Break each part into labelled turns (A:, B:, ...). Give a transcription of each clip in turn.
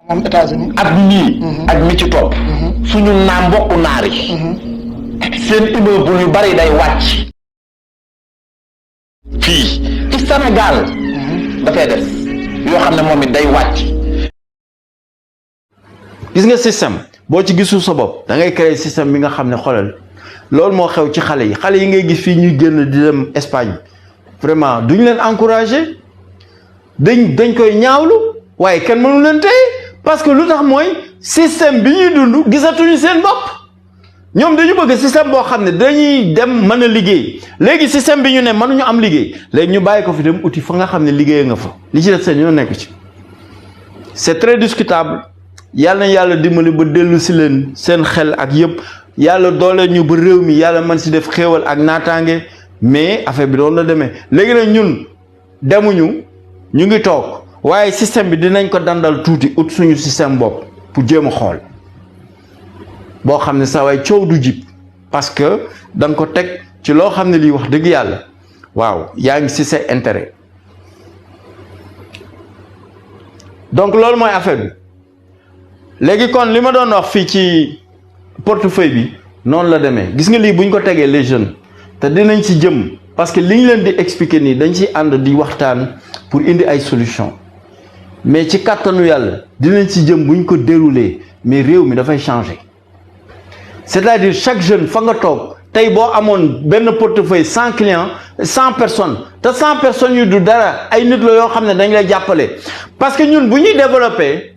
A: moom États-Unis
B: ak ñii ak ñi ci topp suñu naa mbokku naar yi seen immeuble yu bari day wàcc fii ci Sénégal dafay des yoo xam ne moom it day wàcc.
C: gis nga système boo ci gisul sa bopp da ngay créer système bi nga xam ne xoolal loolu moo xew ci xale yi ngay gis fii ñuy génn di dem Espagne vraiment duñ leen encourager dañ koy ñaawlu waaye kenn mënu leen tey parce que lu tax mooy système bi ñuy dund gisatuñu seen bopp ñoom dañu bëgg système boo xam ne dañuy dem mën a liggéey léegi système bi ñu ne mënuñu am liggéey léegi ñu bàyyi ko fi dem uti fa nga xam ne liggéey nga fa li ci def seen ñoo nekk ci c'est très discutable. yàlla na yàlla dimbali ba dellu si leen seen xel ak yëpp yàlla doole ñu ba réew mi yàlla mën si def xéewal ak naataange mais affaire bi doon la demee léegi nag ñun demuñu ñu ngi toog waaye système bi dinañ ko dandal tuuti ut suñu système bopp pour jéem a xool boo xam ne saa waay coow du jib parce que da nga ko teg ci loo xam ne lii wax dëgg yàlla waaw yaa ngi si sa intérêt donc loolu mooy affaire bi. léegi kon li ma doon wax fii ci portefeuille bi noonu la demee gis nga lii bu ñu ko tegee les jeunes te dinañ ci jëm parce que li ñu leen di expliquer nii dañ ci ànd di waxtaan pour indi ay solution mais ci kàttanu yàlla dinañ ci jëm bu ñu ko dérouler mais réew mi dafay changer c'est-à-dire chaque jeune fa nga toog tey boo amoon benn portefeuille 100 clients 100 personnes te 100 personnes yu du dara ay nit la yoo xam ne dañ lay jàppale parce que ñun bu ñuy développer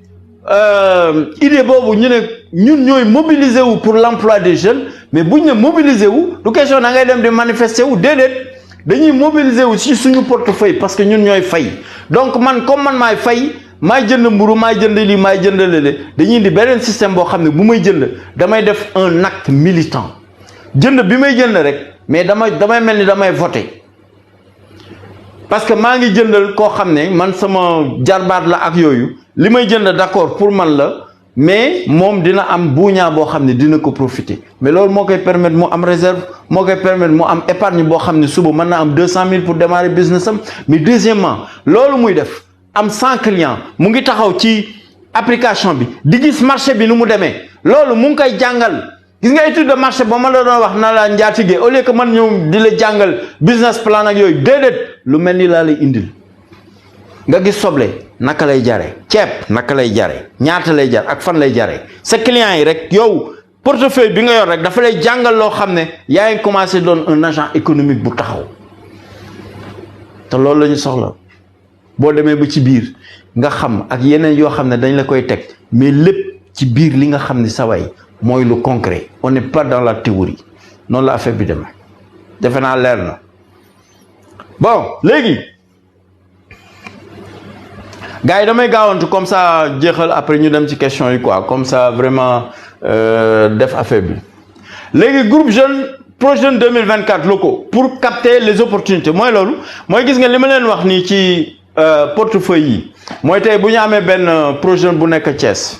C: idée boobu ñu ne ñun ñooy mobiliser wu pour l'emploi des jeunes mais buñ ne mobiliser wu du question da ngay dem di manifester wu déedéet dañuy mobiliser wu ci suñu portefeuille parce que ñun ñooy fay donc man comme man maay fay maay jënd mburu maay jënd lii maay jënd lële dañuy indi beneen système boo xam ne bu may jënd damay def un acte militant jënd bi may jënd rek mais damay mel ni damay voter parce que maa ngi jëndal koo xam ne man sama jarbaat la ak yooyu li may jënd d'accord pour man la mais moom dina am buuñaa boo xam ne dina ko profiter mais loolu moo koy permettre mu am réserve moo koy permettre mu am épargne boo xam ne suba mën na am 200 000 pour démarrer business am mais deuxièmement loolu muy def am 100 clients mu ngi taxaw ci application bi di gis marché bi nu mu demee loolu mu ngi koy jàngal gis nga étude de marché ba ma la doon wax na la njaatige au lieu que man ñëw di la jàngal business plan ak yooyu déedéet lu mel ni laa lay indil nga gis soble naka lay jare ceeb naka lay jare ñaata lay jar ak fan lay jare sa clients yi rek yow portefeuille bi nga yor rek dafa lay jàngal loo xam ne yaa ngi commencé doon un agent économique bu taxaw te loolu la ñu soxla boo demee ba ci biir nga xam ak yeneen yoo xam ne dañ la koy teg mais lépp ci biir li nga xam ne sa way mooy lu concret on n'est pas dans la théorie noonu la affaire bi demee defe naa leer na bon léegi gars yi damay gaawantu comme ça jeexal après ñu dem ci question yi quoi comme ça vraiment def affaire bi léegi groupe jeune Projeune 2024 locaux pour capter les opportunités mooy loolu mooy gis nga li ma leen wax nii ci portefeuille yi mooy tey bu ñu amee benn projet bu nekk Thiès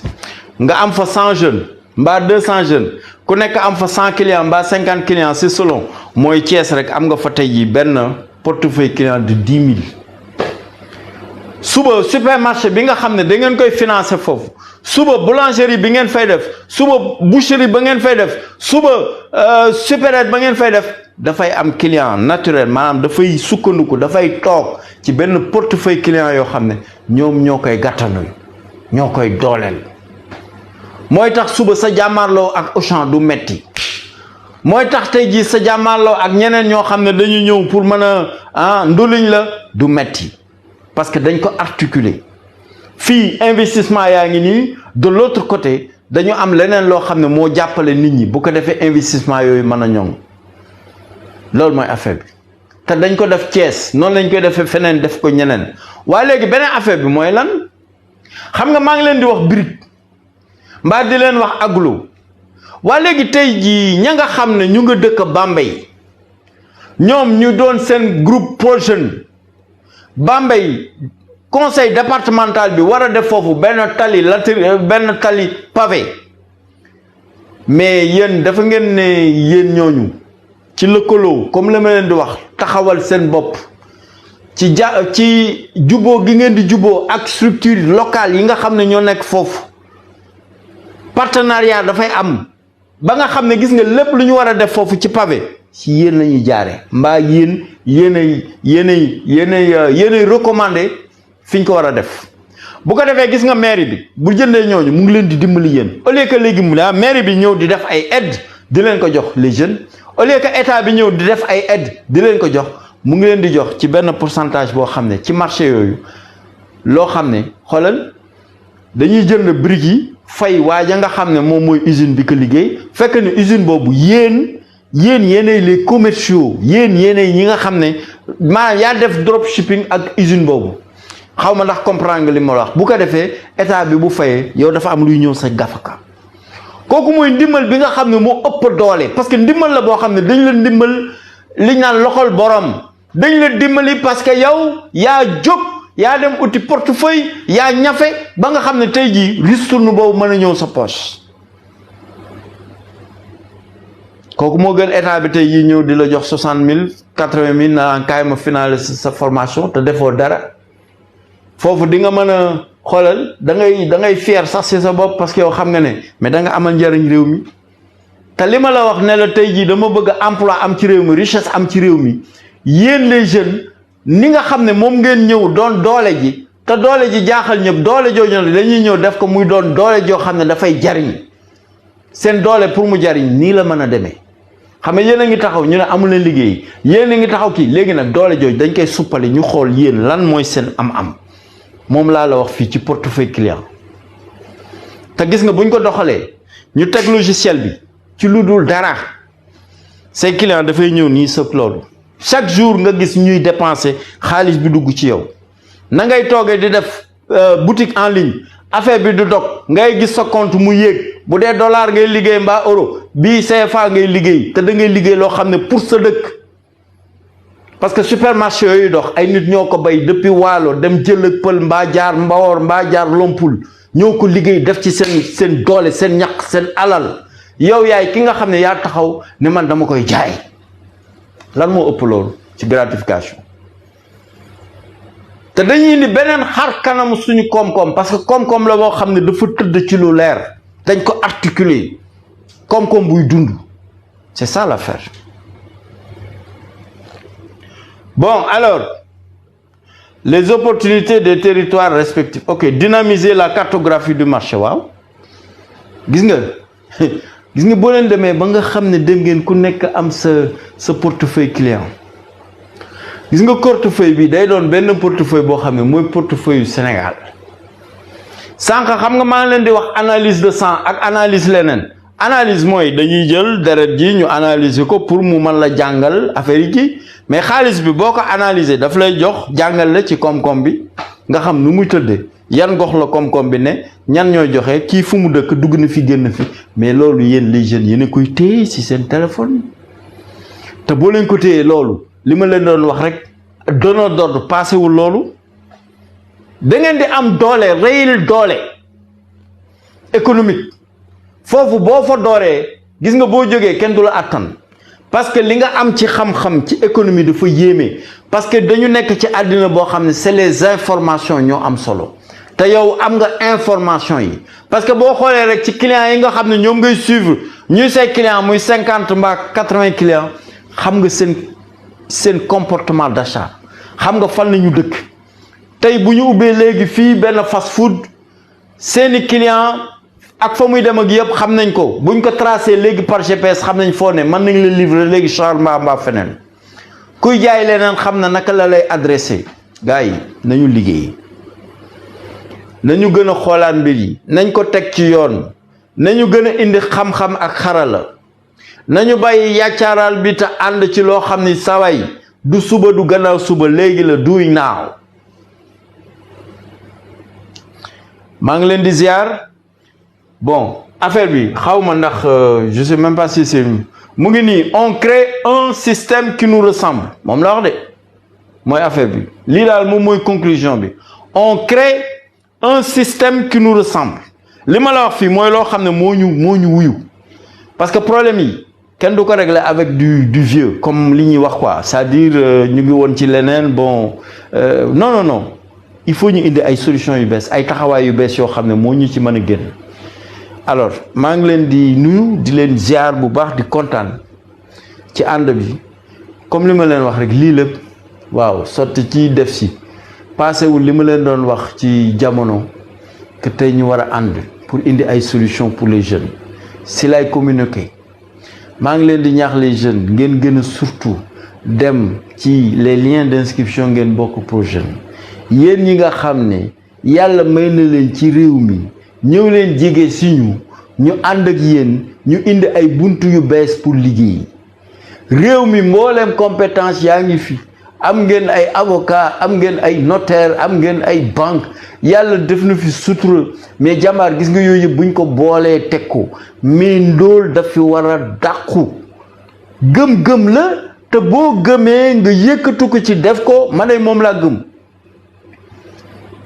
C: nga am fa 100 jeunes mbaa 200 jeunes ku nekk am fa 100 clients mbaa 50 clients c'est selon mooy Thiès rek am nga fa tey jii benn portefeuille client de 10 000 suba supermarché bi nga xam ne da ngeen koy financer foofu suba boulangerie bi ngeen fay def suba boucherie ba ngeen fay def suba supérette ba ngeen fay def dafay am client naturel maanaam dafay sukkandiku dafay toog ci benn portefeuille client yoo xam ne ñoom ñoo koy gàttanuy ñoo koy dooleel mooy tax suba sa jàmmaarloo ak Auchan du metti mooy tax tey jii sa jàmmaarloo ak ñeneen ñoo xam ne dañu ñëw pour mën a nduliñ la du metti parce que dañ ko articuler fii investissement yaa ngi nii de l'autre côté dañu am leneen loo xam ne moo jàppale nit ñi bu ko defee investissement yooyu mën a ñoŋ loolu mooy affaire bi te dañ ko def Thiès noonu lañ koy defee feneen def ko ñeneen waaye léegi beneen affaire bi mooy lan xam nga maa ngi leen di wax brique mbaa di leen wax aglo waaye léegi tey jii ña nga xam ne ñu nga dëkk Bambey ñoom ñu doon seen groupe Projeune Bambey conseil départemental bi war a def foofu benn tali pavé mais yéen dafa ngeen ne yéen ñooñu ci lëkkaloo comme la ma leen di wax taxawal seen bopp ci juboo gi ngeen di juboo ak structure locale yi nga xam ne ñoo nekk foofu partenariat dafay am ba nga xam ne gis nga lépp lu ñu war a def foofu ci pavé ci yéen la ñuy jaare mbaa yéenay recommandé fi ñu ko war a def bu ko defee gis nga mairie bi bu jëndee ñooñu mu ngi leen di dimbali yéen au lieu que léegi mu ne mairie bi ñëw di def ay aide di leen ko jox les jeunes au lieu que état bi ñëw di def ay aide di leen ko jox mu ngi leen di jox ci benn pourcentage boo xam ne ci marché yooyu loo xam ne xoolal dañuy jënd briques yi fay waaja nga xam ne moom mooy usine bi ko liggéey fekk ne usine boobu yéenay les commerciaux yéenay ñi nga xam ne maanaam yaa def drop shipping ak usine boobu xaw ma ndax comprendre nga li ma wax bu ko defee état bi bu fayee yow dafa am luy ñëw sa gafaka kooku mooy ndimbal bi nga xam ne moo ëpp doole parce que ndimbal la boo xam ne dañ la ndimbal liñ naan loxol borom dañ la dimbali parce que yow yaa jóg yaa dem uti portefeuille yaa ñafe ba nga xam ne tey jii ristourne boobu mën a ñëw sa poche kooku moo gën état bi tey jii ñëw di la jox 60 000 80 000 naan kaay ma finaliser sa formation te defoo dara foofu di nga mën a xoolal da ngay fier sax ci sa bopp parce que yow xam nga ne mais da nga amal njariñ réew mi te li ma la wax ne la tey jii dama bëgg emploi am ci réew mi richesse am ci réew mi yéen les jeunes ni nga xam ne moom ngeen ñëw doon doole ji te doole ji jaaxal ñëpp doole jooju nag dañuy ñëw def ko muy doon doole joo xam ne dafay jariñ seen doole pour mu jariñ nii la mën a demee xam nga yéen a ngi taxaw ñu ne amul leen liggéey yéen a ngi taxaw kii léegi nag doole jooju dañ koy suppali ñu xool yéen lan mooy seen am-am moom laa la wax fii ci portefeuille client te gis nga buñ ko doxalee ñu teg logiciel bi ci lu dul dara say client dafay ñëw nii sëpp loolu chaque jour nga gis ñuy dépenser xaalis bi dugg ci yow na ngay toogee di def boutique en ligne affaire bi du dog ngay gis sa compte mu yéeg bu dee dollar ngay liggéey mbaa euro bii CFA ngay liggéey te da ngay liggéey loo xam ne pour sa dëkk parce que supermarché yooyu dox ay nit ñoo ko bay depuis waalo dem jël ak pël mbaa jaar mbawoor mbaa jaar lompul ñoo ko liggéey def ci seen doole seen ñaq seen alal yow yaay ki nga xam ne yaa taxaw ne man dama koy jaay lan moo ëpp loolu ci gratification te dañuy indi beneen xar kanam suñu koom-koom parce que koom-koom la boo xam ne dafa tëdd ci lu leer dañ ko articuler koom-koom buy dund c'est ça l'affaire. Bon, alors, les opportunités des territoires respectifs. Ok, dynamiser la cartographie du marché. Waaw gis nga boo leen demee ba nga xam ne dem ngeen ku nekk am sa portefeuille client gis nga portefeuille bi day doon benn portefeuille boo xam ne mooy portefeuille Sénégal sànq xam nga maa ngi leen di wax analyse de sang ak analyse leneen analyse mooy dañuy jël deret ji ñu analyser ko pour mu mën la jàngal affaire yi kii mais xaalis bi boo ko analyser daf lay jox jàngal la ci koom-koom bi nga xam nu muy tëddee yan gox la koom-koom bi ne ñan ñooy joxe kii fu mu dëkk dugg na fi génn fi mais loolu yéen les jeunes yéen a koy téye ci seen téléphone te boo leen ko téye loolu li ma leen doon wax rek donneur d'ordre paasewul loolu da ngeen di am doole réyil doole économique foofu boo fa dooree gis nga boo jógee kenn du la attan parce que li nga am ci xam-xam ci économie dafa yéeme parce que dañu nekk ci àddina boo xam ne c'est les informations ñoo am solo te yow am nga information yi parce que boo xoolee rek ci clients yi nga xam ne ñoom ngay suivre ñuy say clients muy 50 mbaa 80 clients xam nga seen comportement d'achat xam nga fan nañu dëkk tey bu ñu ubbee léegi fii benn fast food seeni clients ak fa muy dem ak yëpp xam nañ ko buñ ko tracé léegi par GPS xam nañ foo ne mën nañ la livrer léegi Charles mbaa feneen kuy jaay leneen xam na naka la lay adressé gars yi nañu liggéey nañu gën a xoolaat mbir yi nañ ko teg ci yoon nañu gën a indi xam-xam ak xarala nañu bàyyi yàccaaral bi te ànd ci loo xam ni saway du suba du gannaaw suba léegi la duy naaw maa ngi leen di ziar bon affaire bi xaw ma ndax je sais même pas si c'est mu ngi nii on crée un système qui nous ressemble moom la wax de mooy affaire bi lii daal moom mooy conclusion bi on crée un système qui nous ressemble li ma la wax fii mooy loo xam ne moo ñu wuyu parce que problème yi kenn du ko régler avec du vieux comme li ñuy wax quoi c'est-à-dire ñu ngi woon ci leneen bon non il faut ñu indi ay solutions yu bees ay taxawaay yu bees yoo xam ne moo ñu ci mën a génn. alors maa ngi leen di nuyu di leen ziar bu baax di kontaan ci ànd bi comme li ma leen wax rek lii lépp waaw sotti ci def si passé wul li ma leen doon wax ci jamono que tey ñu war a ànd pour indi ay solutions pour les jeunes si lay communiquer maa ngi leen di ñaax les jeunes ngeen gën a surtout dem ci les liens d'inscription ngeen bokk pour jeunes yéen ñi nga xam ne yàlla may na leen ci réew mi ñëw leen jege si ñu ànd ak yéen ñu indi ay buntu yu bees pour liggéey réew mi mbooleem compétence yaa ngi fi am ngeen ay avocat am ngeen ay notaire am ngeen ay banque yàlla def na fi sutura mais jàmbaar gis nga yooyu yëpp buñ ko boolee teg ko mais ndóol daf fi war a dàqu gëm-gëm la te boo gëmee nga yëkkatu ko ci def ko ma ne moom laa gëm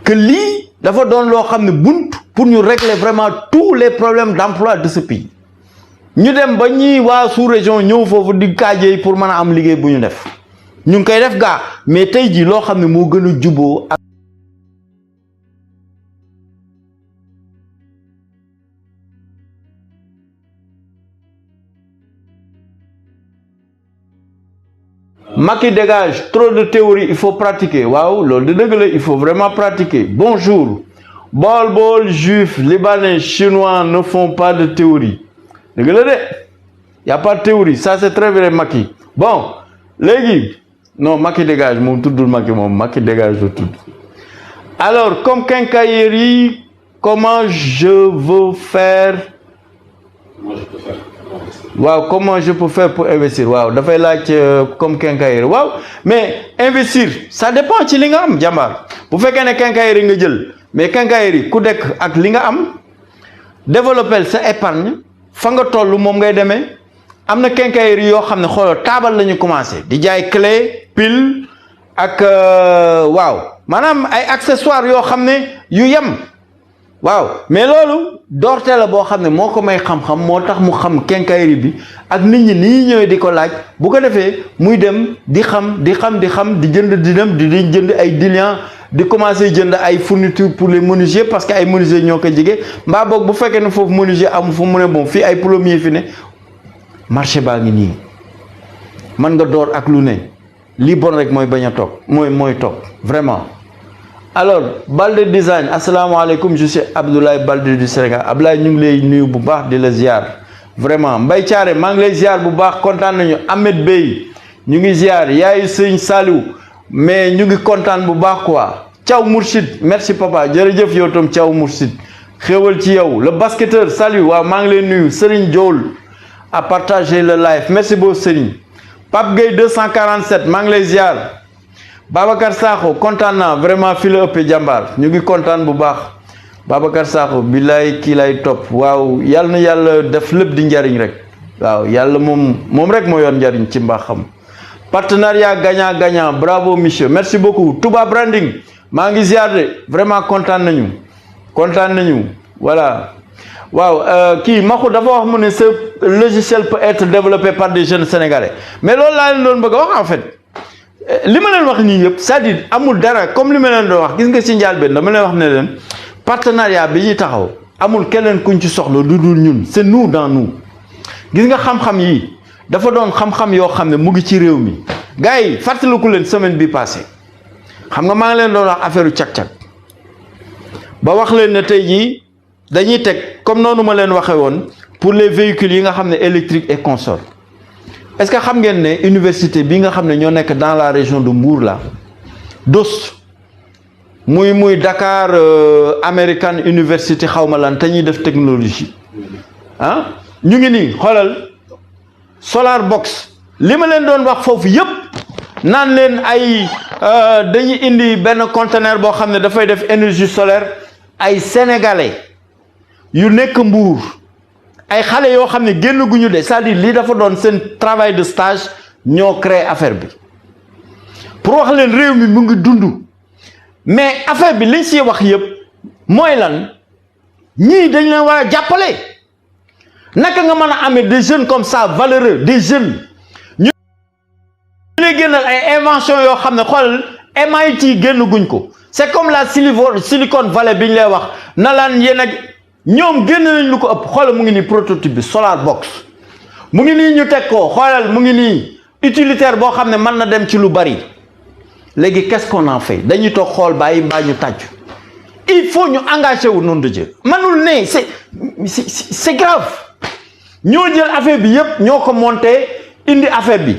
C: que lii dafa doon loo xam ne bunt pour ñu régler vraiment tous les problèmes d'emploi de ce pays ñu dem ba ñii waa sous-région ñëw foofu di kaajee pour mën a am liggéey bu ñu def ñu ngi koy def gaa mais tey jii loo xam ne moo gën a juboo ak Macky dégage trop de théorie il faut pratiquer waaw loolu di dëgg la il faut vraiment pratiquer bonjour bool juif libanais chinois ne font pas de théorie dëgg la de y a pas de théorie ça c'est très vrai Macky bon léegi non Macky dégage moom tuddul Macky moom Macky dégage la tudd alors comme quincaillerie comment je veux faire waaw comment je peux faire pour investir waaw dafay laaj comme quincaillerie waaw mais investir ça dépend ci li nga am jàmbaar bu fekkee ne quincaillerie nga jël mais quincaillerie ku dekk ak li nga am développer sa épargne fa nga toll moom ngay demee am na quincaillerie yoo xam ne xoolal taabal la ñu commencé di jaay clé pile ak waaw maanaam ay accessoires yoo xam ne yu yem waaw mais loolu doorte la boo xam ne moo ko may xam-xam moo tax mu xam quincaillerie bi ak nit ñi nii ñëwee di ko laaj bu ko defee muy dem di xam di jënd di dem di jënd ay déliants di commencer jënd ay fournitures pour les menuisiers parce que ay menuisiers ñoo ko jege mbaa boog bu fekkee ne foofu menuisier amu fu mu ne bon fii ay plombier fi ne marché baa ngi nii mën nga door ak lu ne lii bon rek mooy bañ a toog mooy toog vraiment. alors Balde Design asalaamaaleykum je suis Abdoulaye Balde du Sénégal Abdoulaye ñu ngi lay nuyu bu baax di la ziar vraiment Mbaye Thiaré maa ngi lay ziar bu baax kontaan nañu Ahmed Bey ñu ngi ziar yaayu sëñ Saliou mais ñu ngi kontaan bu baax quoi Thiaw Mourchid merci papa jërëjëf yow tam Thiaw Mourchid xéwal ci yow le basketteur salut waaw maa ngi lay nuyu Serigne Diol à partager le live merci beaucoup Serigne Pape Gueye 247 maa ngi lay ziar. Babacar Sakho kontaan naa vraiment fi la ëppee jàmbaar ñu ngi kontaan bu baax Babacar Sakho billaay kii lay topp waaw yàlla na yàlla def lépp di njariñ rek waaw yàlla moom rek moo yoon njariñ ci mbaaxam partenariat gagnant bravo monsieur merci beaucoup Touba Branding maa ngi ziar de vraiment kontaan nañu voilà waaw kii Maxu dafa wax mu ne ce logiciel peut être développé par des jeunes sénégalais mais loolu laa leen doon bëgg a wax en fait li ma leen wax nii yëpp c'est-à-dire amul dara comme li ma leen doon wax gis nga ci njaal benn dama leen wax ne leen partenariat bi ñuy taxaw amul keneen kuñ ci soxla lu dul ñun c'est nous dans nous gis nga xam-xam yi dafa doon xam-xam yoo xam ne mu ngi ci réew mi gars yi fàttaliku leen semaine bi passée xam nga maa ngi leen doon wax affaire cag-cag ba wax leen ne tey jii dañuy teg comme noonu ma leen waxee woon pour les véhicules yi nga xam ne électrique et consort est-ce que xam ngeen ne université bi nga xam ne ñoo nekk dans la région de Mbour là DOS muy Dakar American University xawma lan te ñuy def technologie ah ñu ngi nii xoolal solar box li ma leen doon wax foofu yëpp naan leen ay dañuy indi benn conteneur boo xam ne dafay def énergie solaire ay sénégalais yu nekk Mbour ay xale yoo xam ne génn guñu de c'est-à-dire lii dafa doon seen travail de stage ñoo créé affaire bi pour wax leen réew mi mu ngi dund mais affaire bi liñ siy wax yëpp mooy lan ñii dañ leen war a jàppale naka nga mën a amee des jeunes comme ça valeureux, des jeunes ñu lay génnal ay invention yoo xam ne xool MIT génn guñ ko. C'est comme la Silicon Valley bi ñu lay wax na laan yéen ak ñoom génn nañ lu ko ëpp. xoolal mu ngi nii prototype bi Solar Box mu ngi nii ñu teg ko xoolal mu ngi nii utilitaire boo xam ne mën na dem ci lu bari. léegi qu'est-ce qu'on en fait dañuy toog xool bàyyi mbaa ñu tàcc. il faut ñu engagé wu nom de Dieu manul ne c'est grave ñoo jël affaire bi yépp ñoo ko monté indi affaire bi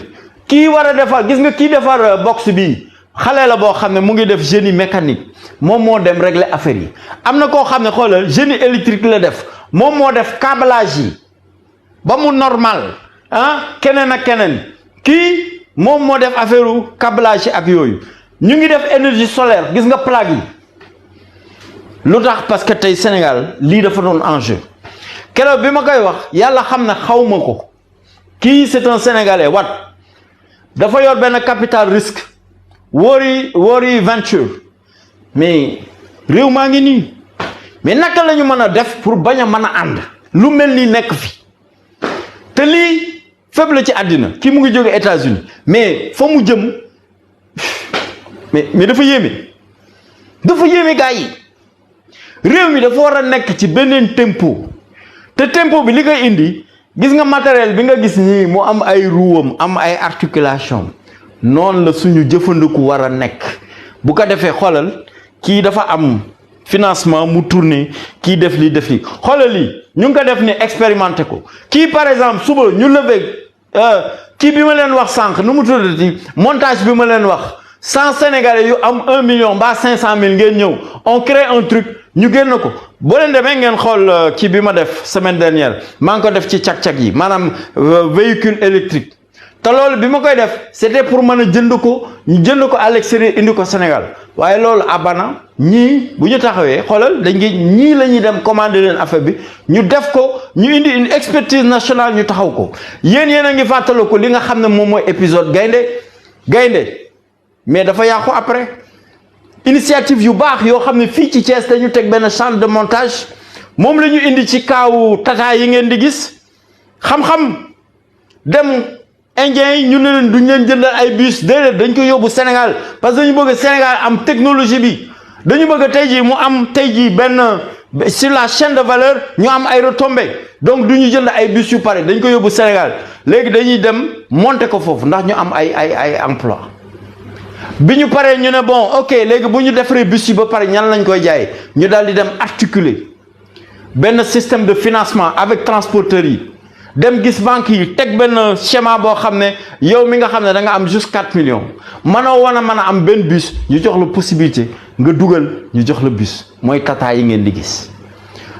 C: kii war a defar gis nga kii defar box bi xale la boo xam ne mu ngi def génie mécanique moom moo dem régler affaire yi. am na koo xam ne xoolal génie électrique la def moom moo def câblage yi ba mu normal keneen ak keneen kii moom moo def affaire u câblage yi ak yooyu. ñu ngi def énergie solaire gis nga plaque yi lu tax parce que tey Sénégal lii dafa doon enjeu keroog bi ma koy wax yàlla xam ne xaw ma ko kii c'est un Sénégalais Wade dafa yor benn capital risque Wori Venture mais réew maa ngi nii mais naka la ñu mën a def pour bañ a mën a ànd lu mel ni nekk fi te lii fépp la ci àddina kii mu ngi jóge États-Unis mais fa mu jëm mais dafa yéeme gars yi réew mi dafa war a nekk ci beneen tempo te tempo bi li koy indi gis nga matériel bi nga gis nii mu am ay ruwam am ay articulation noonu la suñu jëfandiku war a nekk bu ko defee xoolal kii dafa am financement mu tourner kii def li xoolal lii ñu ngi ko def ni expérimenté ko kii par exemple suba ñu levé kii bi ma leen wax sànq nu mu tuddati montage bi ma leen wax 100 Sénégalais yu am 1 million mbaa 500 000 ngeen ñëw on crée un truc ñu génn ko boo leen demee ngeen xool kii bi ma def semaine dernière maa ngi ko def ci cag-cag yi maanaam véhicule électrique te loolu bi ma koy def c'était pour mën a jënd ko ñu jënd ko à l'extérieur indi ko Sénégal waaye loolu abana ñii bu ñu taxawee xoolal dañ ngi ñii la ñuy dem commander leen affaire bi ñu def ko ñu indi une expertise nationale ñu taxaw ko yéen a ngi fàttaliku ko li nga xam ne moom mooy épisode gaynde mais dafa yàqu après initiative yu baax yoo xam ne fii ci Thiès dañu teg benn centre de montage moom la ñu indi ci kaawu tata yi ngeen di gis xam-xam dem indien yi ñu ne leen duñ leen jëndal ay bus déedéet dañ ko yóbbu Sénégal parce que dañu bëgg Sénégal am technologie bi dañu bëgg tey jii mu am tey jii benn sur la chaîne de valeur ñu am ay retombées donc du ñu jënd ay bus yu pare dañ ko yóbbu Sénégal léegi dañuy dem monter ko foofu ndax ñu am ay emploi bi ñu paree ñu ne bon ok léegi bu ñu defaree bus yi ba pare ñan lañ koy jaay ñu daal di dem articuler benn système de financement avec transporteurs yi dem gis banque yi teg benn schéma boo xam ne yow mi nga xam ne da nga am juste 4 millions mënoo wan a mën a am benn bus ñu jox la possibilité nga dugal ñu jox la bus mooy tata yi ngeen di gis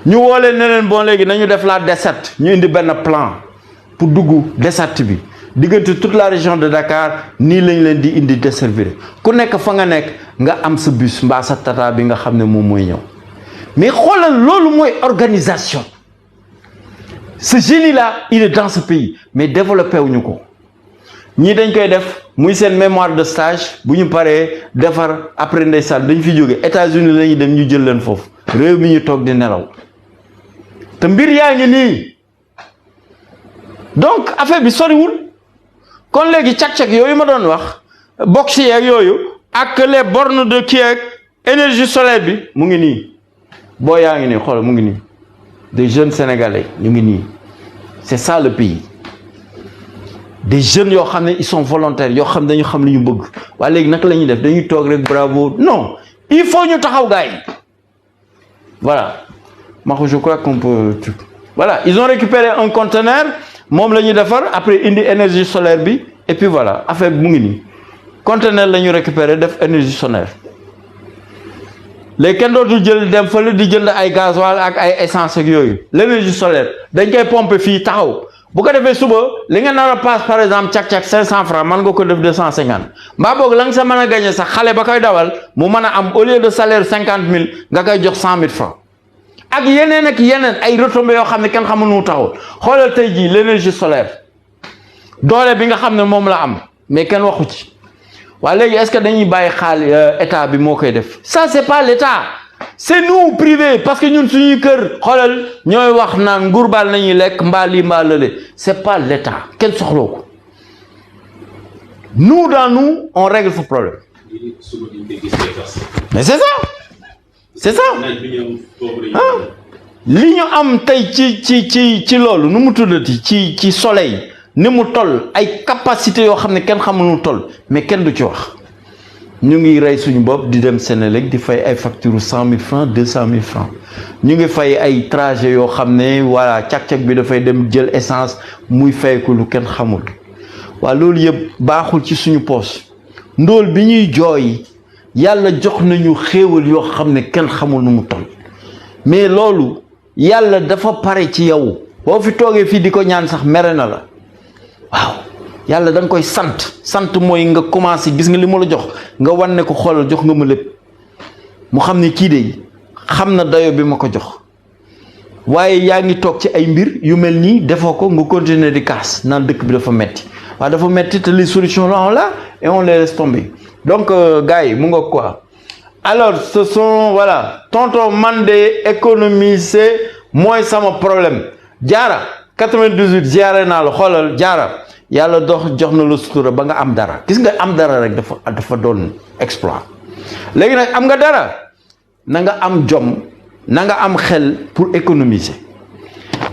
C: ñu woo leen ne leen bon léegi nañu def la desserte ñu indi benn plan pour dugg desserte bi diggante toute la région de Dakar nii lañ leen di indi desservir ku nekk fa nga nekk nga am sa bus mbaa sa tata bi nga xam ne moom mooy ñëw mais xoolal loolu mooy organisation ce génie là il est dans ce pays mais développé wuñu ko ñii dañ koy def muy seen mémoire de stage bu ñu paree defar après ndeysaan dañ fi jóge États-Unis la ñuy dem ñu jël leen foofu réew mi ñu toog di nelaw te mbir yaa ngi nii donc affaire bi soriwul kon léegi cag-cag yooyu ma doon wax box yi ak yooyu ak les bornes de kii ak énergie solaire bi mu ngi nii boo yaa ngi nii xoolal mu ngi nii des jeunes sénégalais ñu ngi nii c'est ça le pays des jeunes yoo xam ne ils sont volontaires yoo xam ne dañu xam li ñu bëgg waaye léegi naka la ñuy def dañuy toog rek bravo non il faut ñu taxaw gars yi voilà Marco je crois qu'on peut voilà ils ont récupéré un conteneur moom la ñuy defar après indi énergie solaire bi et puis voilà affaire bi mu ngi nii conteneur la ñu récupéré def énergie solaire léegi kenn dootul jël dem fële di jënd ay gasoil ak ay essence ak yooyu l'énergie solaire dañ koy pomper fii taxaw bu ko defee suba li nga nar a passe par exemple cak-cak 500 francs mën nga ko def 250 mbaa boog la nga sa mën a gagné sax xale ba koy dawal mu mën a am au lieu de salaire 50 000 nga koy jox 100 000 francs ak yeneen ay retombées yoo xam ne kenn xamul nu mu taxaw xoolal tey jii l'énergie solaire doole bi nga xam ne moom la am mais kenn waxu ci waaye léegi est-ce que dañuy bàyyi état bi moo koy def ça c'est pas l'état c'est nous privé parce que ñun suñuy kër xoolal ñooy wax naan ngurbal nañuy lekk mbaa lii mbaa lële c'est pas l'État kenn soxloo ko nous dans nous on règle ce problème mais c'est ça li ñu am tey ci loolu nu mu tuddati ci soleil ni mu toll ay capacité yoo xam ne kenn xamul nu toll mais kenn du ci wax ñu ngi rey suñu bopp di dem Sénélec di fay ay facture 100 000 francs 200 000 francs ñu ngi fay ay trajet yoo xam ne voilà cak-cak bi dafay dem jël essence muy fay ko lu kenn xamul waa loolu yëpp baaxul ci suñu poche ndóol bi ñuy jooy yàlla jox nañu xéewal yoo xam ne kenn xamul nu mu toll mais loolu yàlla dafa pare ci yow boo fi toogee fii di ko ñaan sax mere na la waaw yàlla da nga koy sant mooy nga commencé gis nga li ma la jox nga wan ne ko xoolal jox nga ma lépp mu xam ne kii de xam na dayo bi ma ko jox waaye yaa ngi toog ci ay mbir yu mel nii defoo ko nga continuer di kaas naan dëkk bi dafa metti waaw dafa metti te les solutions là on l'a et on les laisse tomber donc gars yi mu nga quoi alors ce sont voilà tonton man de économiser mooy sama problème jaara 98 ziare naa la xoolal jaara yàlla jox na la sutura ba nga am dara gis nga am dara rek dafa doon exploit léegi nag am nga dara na nga am jom na nga am xel pour économiser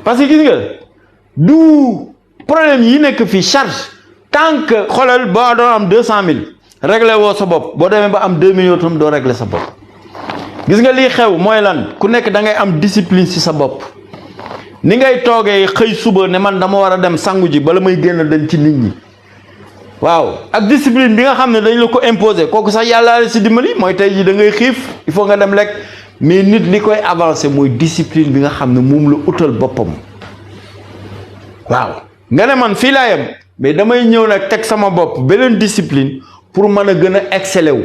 C: parce que gis nga du problème yi nekk fii charge tant que xoolal boo doon am 200 000 réglé woo sa bopp boo demee ba am 2 millions tam doo réglé sa bopp gis nga lii xew mooy lan ku nekk da ngay am discipline ci sa bopp ni ngay toogee xëy suba ne man dama war a dem sangu ji bala may génn dem ci nit ñi waaw ak discipline bi nga xam ne dañ la ko imposer kooku sax yàlla la ci dimbali mooy tey ji da ngay xiif il faut nga dem lekk mais nit li koy avancer mooy discipline bi nga xam ne moom la utal boppam waaw nga ne man fii laa yem mais damay ñëw nag teg sama bopp beneen discipline pour mën a gën a exceller wu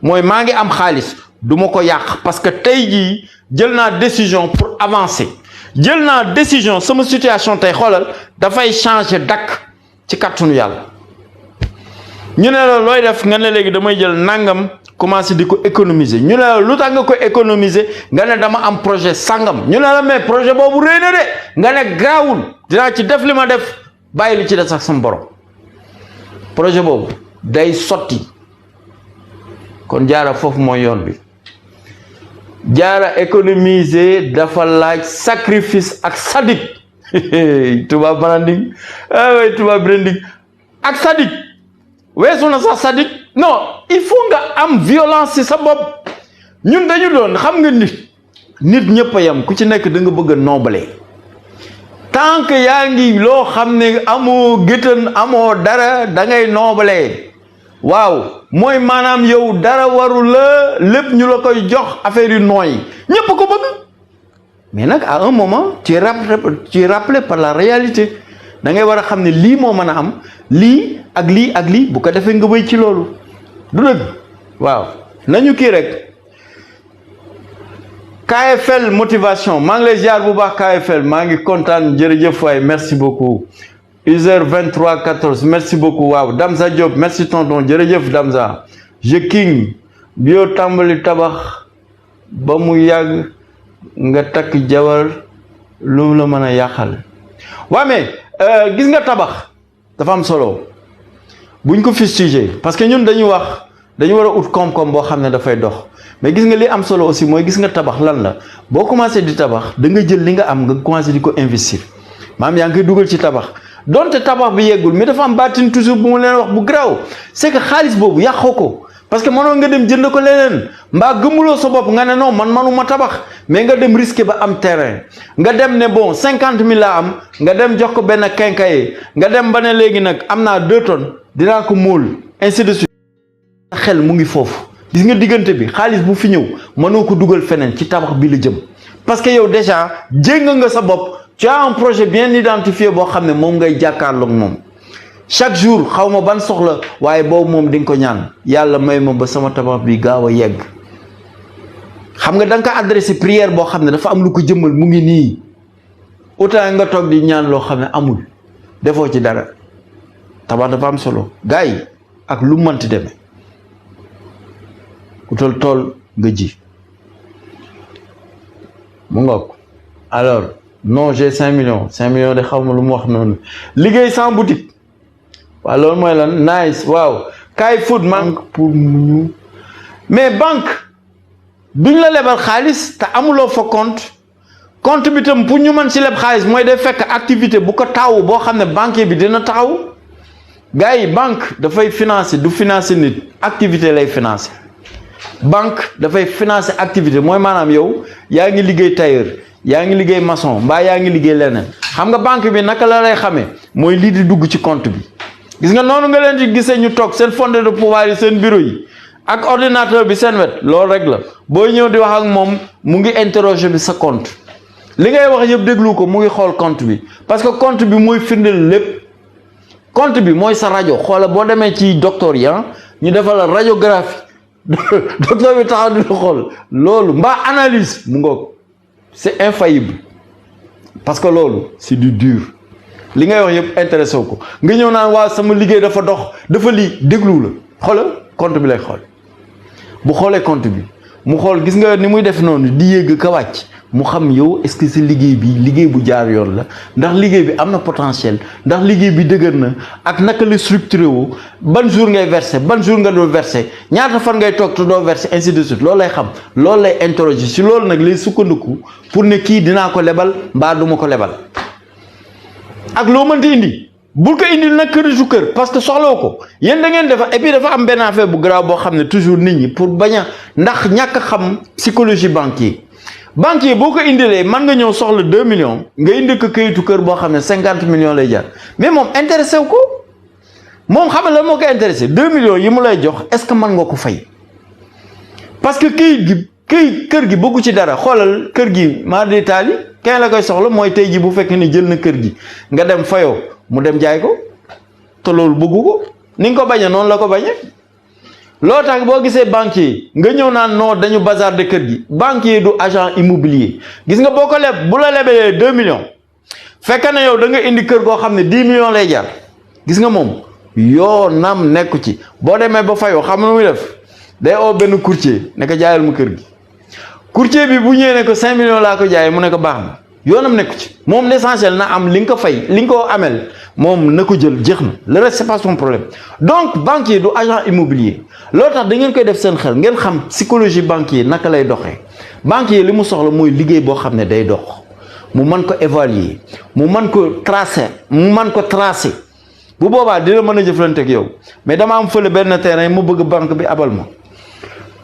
C: mooy maa ngi am xaalis du ma ko yàq parce que tey jii jël naa décision pour avancer jël naa décision sama situation tey xoolal dafay changer dakk ci kàttanu yàlla ñu ne la looy def nga ne léegi damay jël nangam commencer di ko économiser ñu ne la lu tax nga ko économiser nga ne dama am projet sangam ñu ne la mais projet boobu réy na de nga ne gaawul dinaa ci def li ma def bàyyi li ci des sax sama borom projet boobu day sotti kon jaara foofu mooy yoon bi jaara économiser dafa laaj sacrifice ak sadik tubaab branding way tubaab branding ak sadik weesu na sax sadik non il faut nga am violence ci sa bopp ñun dañu doon xam nga nit ñëpp a yam ku ci nekk da nga bëgg a noble tant que yaa ngi loo xam ne amoo géttan amoo dara da ngay noble waaw mooy maanaam yow dara waru la lépp ñu la koy jox affaire yu nooy ñëpp ko bëgg mais nag à un moment tu es rappelé par la réalité da ngay war a xam ne lii moo mën a am lii ak lii ak lii bu ko defee nga wéy ci loolu du dëgg waaw nañu kii rek KFL motivation maa ngi lay ziar bu baax KFL maa ngi kontaan jërëjëf waay merci beaucoup user 23 14 merci beaucoup waaw Damza Diop merci tonton jërëjëf Damza je king bio tàmbali tabax ba mu yàgg nga takk jabar lu la mën a yàqal waaw mais gis nga tabax dafa am solo buñ ko fustiger parce que ñun dañu war a ut koom-koom boo xam ne dafay dox mais gis nga li am solo aussi mooy gis nga tabax lan la boo commencé di tabax da nga jël li nga am nga commencé di ko investir maam yaa ngi koy dugal ci tabax donte tabax bi yeggul mais dafa am baatin toujours bu mu leen wax bu garaaw c'est que xaalis boobu yàqoo ko parce que mënoon nga dem jënd ko leneen mbaa gëmuloo sa bopp nga ne non man manuma tabax mais nga dem risquer ba am terrain nga dem ne bon 50 000 laa am nga dem jox ko benn quincailler nga dem ba ne léegi nag am naa 2 tonnes dinaa ko móol ainsi de suite xel mu ngi foofu gis nga diggante bi xaalis bu fi ñëw mënoo ko dugal feneen ci tabax bi la jëm parce que yow déjà jéng nga sa bopp tu as un projet bien identifié boo xam ne moom ngay jàkkaarloog moom chaque jour xaw ma ban soxla waaye boobu moom di nga ko ñaan yàlla may ma ba sama tabax bi gaaw a yegg xam nga da nga ko adressé prière boo xam ne dafa am lu ko jëmmal mu ngi nii autant nga toog di ñaan loo xam ne amul defoo ci dara tabax dafa am solo gars yi ak lu mënti demee utal tool nga ji mu ngoog alors non j'ai 5 millions de xaw ma lu mu wax noonu liggéey sans boutique waaw loolu mooy lan nice waaw kaay food manque pour ñu mais banque duñ la lebal xaalis te amuloo fa compte bi tam pour ñu mën si leb xaalis mooy day fekk activité bu ko taw boo xam ne banquier bi dina taxaw gars yi banque dafay financer du financer nit activité lay financer banque dafay financer activité mooy maanaam yow yaa ngi liggéey tailleur yaa ngi liggéey maçon mbaa yaa ngi liggéey leneen xam nga banque bi naka la lay xamee mooy lii di dugg ci compte bi gis nga noonu nga leen di gisee ñu toog seen fondé de pouvoir yi seen bureau yi ak ordinateur bi seen wet loolu rek la booy ñëw di wax ak moom mu ngi interroger bi sa compte li ngay wax yëpp déglu ko mu ngi xool compte bi parce que compte bi mooy firndeel lépp compte bi mooy sa rajo xoola boo demee ci docteur yi ñu defal la radiographie docteur bi taxaw di xool loolu mbaa analyse mu ngoog c'est infaillible parce que loolu c'est du dur li ngay wax yëpp intéressé ko nga ñëw naan waa sama liggéey dafa dox dafa lii déglu la xoola compte bi lay xool bu xoolee compte bi mu xool gis nga ni muy def noonu di yéeg ka wàcc mu xam yow est-ce que sa liggéey bi liggéey bu jaar yoon la ndax liggéey bi am na potentiel ndax liggéey bi dëgër na ak naka la structuré wu ban jour ngay verser ban jour nga doo verser ñaata fan ngay toog te doo verser ainsi de suite loolu lay xam loolu lay interroger si loolu nag lay sukkandiku pour ne kii dinaa ko lebal mbaa duma ko lebal ak loo mënti indi bul ko indil nag këritu kër parce que soxlawu ko yéen da ngeen defa et puis dafa am benn affaire bu grave boo xam ne toujours nit ñi pour bañ a ndax ñàkk xam psychologie banquier boo ko indilee mën nga ñëw soxla 2 millions nga indi ko këyitu kër boo xam ne 50 millions lay jar mais moom intéressé wu ko moom xam nga lan moo ko intéressé 2 millions yi mu lay jox est-ce que mën nga ko fay parce que kër gi bëggu ci dara xoolal kër gi maa di taali kenn la koy soxla mooy tey ji bu fekkee ni jël na kër gi nga dem fayoo mu dem jaay ko te loolu bëggu ko ni nga ko bañee noonu la ko bañee loo tax boo gisee banquier nga ñëw naan non dañu bazarder kër gi banquier du agent immobilier gis nga boo ko leb bu la lebelee 2 millions fekk na yow da nga indi kër goo xam ne 10 millions lay jar gis nga moom yoo nam nekku ci boo demee ba fayoo xam na muy def day oo benn courtier ne ko jaayal mu kër gi courtier bi bu ñëwee ne ko 5 millions laa ko jaayee mu ne ko baax na yoonam nekku ci moom l'essentiel na am li nga ko fay li nga ko amel moom na ko jël jeex na le reste c'est pas son problème donc banquier du agent immobilier loolu tax da ngeen koy def seen xel ngeen xam psychologie banquier naka lay doxee banquier li mu soxla mooy liggéey boo xam ne day dox mu mën ko évaluer mu mën ko tracer bu boobaa dina mën a jëflante ak yow mais dama am fële benn terrain mu bëgg banque bi abal ma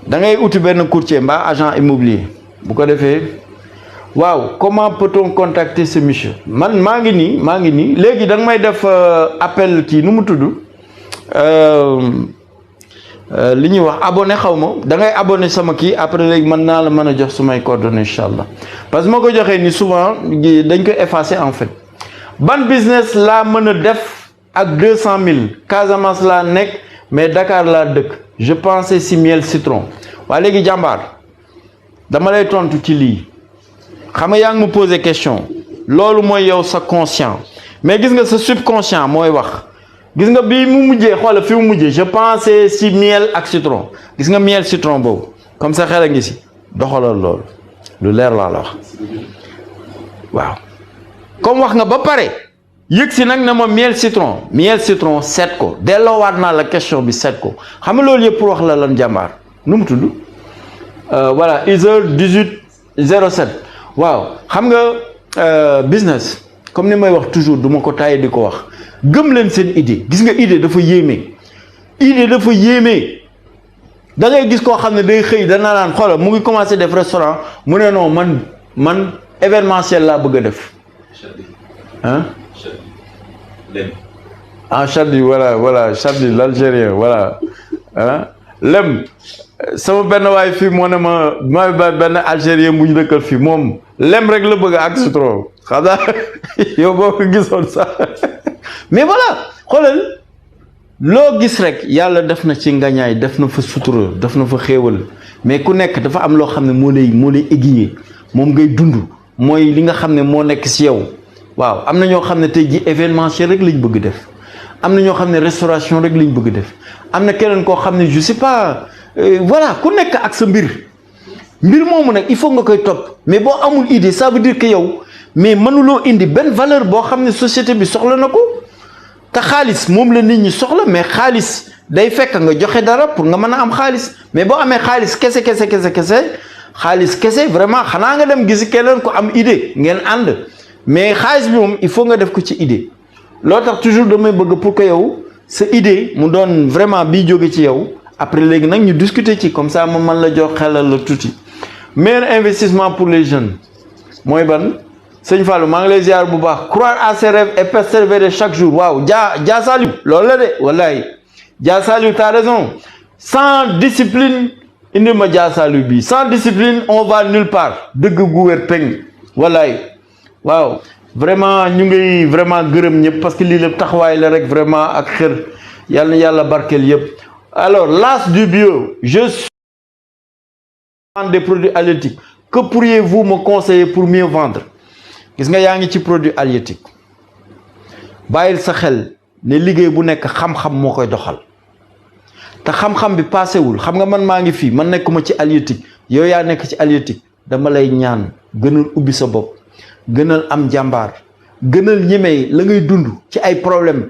C: da ngay uti benn courtier mbaa agent immobilier bu ko defee waaw comment peut-on contacter ce monsieur man maa ngi nii léegi da nga may def appel kii nu mu tudd li ñuy wax abonné xaw ma da ngay abonné sama kii après léegi mën naa la mën a jox sumay coordonnées incha allah parce que ma ko joxee ni souvent dañ koy effacer en fait ban business laa mën a def ak 200 000 Casamance laa nekk mais Dakar laa dëkk je pensais si miel citron waa léegi jàmbaar dama lay tontu ci lii xam nga yaa ngi mu poser question loolu mooy yow sa conscient mais gis nga sa subconscient mooy wax gis nga bii mu mujjee xoola fi mu mujjee je pensais si miel ak citron gis nga miel citron boobu comme ça xel a ngi si doxalal loolu lu leer laa la wax waaw comme wax nga ba pare yëg si nag ne ma miel citron seet ko delloowaat naa la question bi seet ko xam nga loolu yëpp pour wax la lan jàmbaar nu mu tudd voilà Iser 1807 waaw xam nga business comme ni may wax toujours du ma ko tàyyi di ko wax gëm leen seen idée gis nga idée dafa yéeme da ngay gis koo xam ne day xëy dana naan xoolal mu ngi commencé def restaurant mu ne non man événementiel laa bëgg a def Chadi voilà Chadi l'Algérien voilà lem sama benn waay fii moo ne ma benn Algérien bu ñu dëkkal fii moom lem rek la bëgg ak citron xam naa yow boo ko gisoon sax mais voilà xoolal loo gis rek yàlla def na ci ngañaay def na fa sutura def na fa xéewal mais ku nekk dafa am loo xam ne moo lay aiguiller moom ngay dund mooy li nga xam ne moo nekk si yow waaw am na ñoo xam ne tey ji événementiel rek lañ bëgg def am na ñoo xam ne restauration rek lañ bëgg def am na keneen koo xam ne je sais pas voilà ku nekk ak sa mbir mbir moomu nag il faut nga koy topp mais boo amul idée ça veut dire que yow mais mënuloo indi benn valeur boo xam ne société bi soxla na ko te xaalis moom la nit ñi soxla mais xaalis day fekk nga joxe dara pour nga mën a am xaalis mais boo amee xaalis xaalis kese vraiment xanaa nga dem gisi keneen ko am idée ngeen ànd mais xaalis bi moom il faut nga def ko ci idée loo tax toujours damay bëgg pour que yow sa idée mu doon vraiment bii jóge ci yow après léegi nag ñu discuter ci comme ça ma mën la jox xelal la tuuti meilleur investissement pour les jeunes mooy ban sëñ Fallou maa ngi lay ziar bu baax croire à ses rêves et persévérer chaque jour waaw Dia Saliou loolu la de wallahi Dia Saliou t'as raison sans discipline indi ma Dia Saliou bi sans discipline on va nulle part dëgg gu wér peng wallahi waaw vraiment ñu ngi vraiment gërëm ñëpp parce que lii la taxawaay la rek vraiment ak xër yàlla na yàlla barkeel yëpp alors l'as du bio je suis des produits halieutiques que pourriez-vous me conseiller pour mieux vendre gis nga yaa ngi ci produit halieutique bàyyil sa xel ne liggéey bu nekk xam-xam moo koy doxal te xam-xam bi paasewul xam nga man maa ngi fii man nekkuma ci halieutique yow yaa nekk ci halieutique dama lay ñaan gënal ubbi sa bopp gënal am jàmbaar gënal ñemee la ngay dund ci ay problème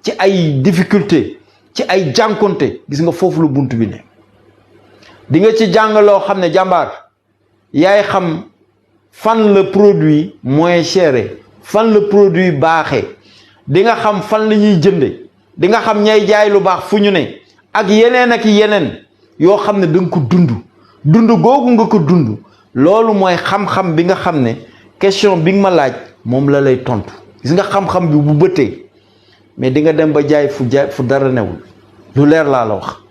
C: ci ay difficulté ci ay jànkonte gis nga foofu lu bunt bi ne di nga ci jàng loo xam ne jàmbaar yaay xam fan le produit moins cher fan le produit baaxee di nga xam fan la ñuy jënde di nga xam ñay jaay lu baax fu ñu ne ak yeneen yoo xam ne da nga ko dund googu nga ko dund loolu mooy xam-xam bi nga xam ne question bi nga ma laaj moom la lay tontu gis nga xam-xam bi bu bëttee mais di nga dem ba jaay fu dara newul lu leer laa la wax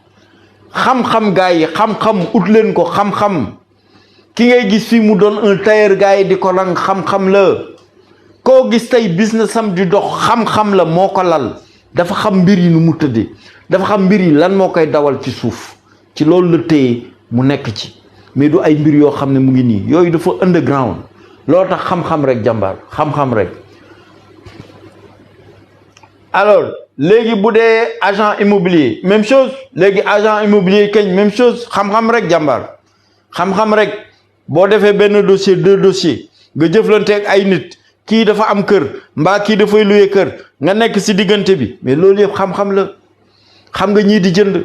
C: xam-xam gaa yi xam-xam ut leen ko xam-xam ki ngay gis fii mu doon un tailleur gaa yi di ko rang xam-xam la koo gis tey business am di dox xam-xam la moo ko lal dafa xam mbir yi nu mu tëddee dafa xam mbir yi lan moo koy dawal ci suuf ci loolu la téye mu nekk ci mais du ay mbir yoo xam ne mu ngi nii yooyu dafa underground loolu tax xam-xam rek jàmbaar xam-xam rek alors léegi bu dee agent immobilier même chose léegi agent immobilier kañ même chose xam-xam rek jàmbaar xam-xam rek boo defee benn dossier 2 dossiers nga jëflante ak ay nit kii dafa am kër mbaa kii dafay luye kër nga nekk si diggante bi mais loolu yëpp xam-xam la xam nga ñii di jënd